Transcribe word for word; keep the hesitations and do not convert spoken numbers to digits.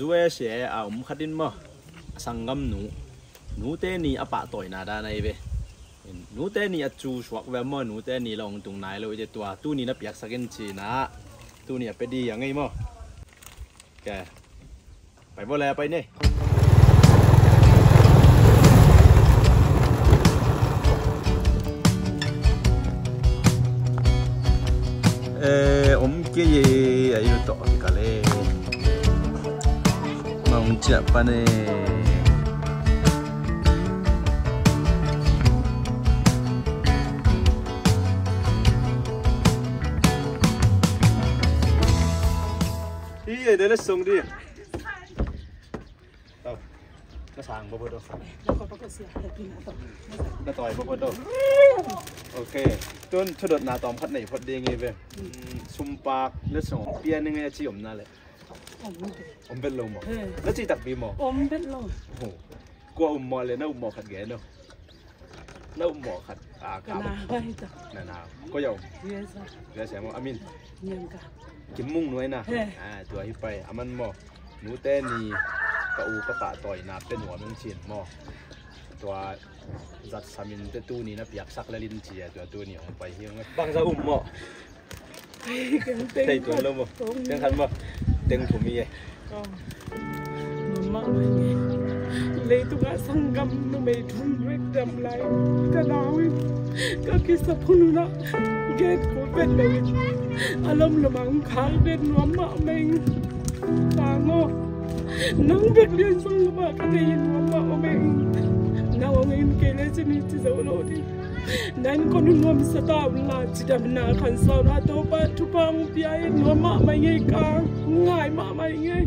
U S A a om khat in maw, a sanggamnu, nute ni a pahtawina dan ahi ve. Nute ni a cu suak ve maw, nute ni lo hong tung nai lo i te tua tuni na piaksak in ci-in ah, tuni a pia ding a ngei maw. Ke. Pai baw le, pai ni. Eh, om kei e, a inn tawh kikal e. Mah hong ciah pan e. Hi e, de le song di. Tau. Na sang baw baw do. Na tawi baw baw do. Ok. Tun thudotna tawm khat nei phot ding hi ve. Mm, sumpak le song pia ni ngei a ci om na le. Om bet lo maw? He. Na ci takpi maw? Om bet lo. Ho. Kua um maw le na um maw khat gen o. Na um maw khat, ah, ka na vai ta. Na na. Ko ya um. Yes, sir. Yes, sir. Maw, a min? Niang ka. Kim Mung Nuai na. He. Ah, tua hi pai. A man maw. Nute ni ka u ka pahtawina pe nuam ing cin maw. Tua zat samin te tuni na piaksak le lin ci a tua tuni hong pai hi ung. Bang za um maw? Teng, teng, teng tuan lo maw? Teng khat maw? Teng thum hi e. Oh. Nuam mahmah ing e. Leitungah sanggam numei thum bek dam lai. Ka nau in ka kisap hun un ah gate khul vet lo in a lomlom ah hong khak den nuam mahmah ing. Tang aw. Nang bek Lian Sung Lum ah ka deih in nuam mahmah ing. Nang hong in kei le ci ni ci zo lo ding. Nan kon nuamsa ta un la, cidamna khansauna Topa thupha hong pia in nuam mahmah ing ei ka, ngai mahmah ing ei.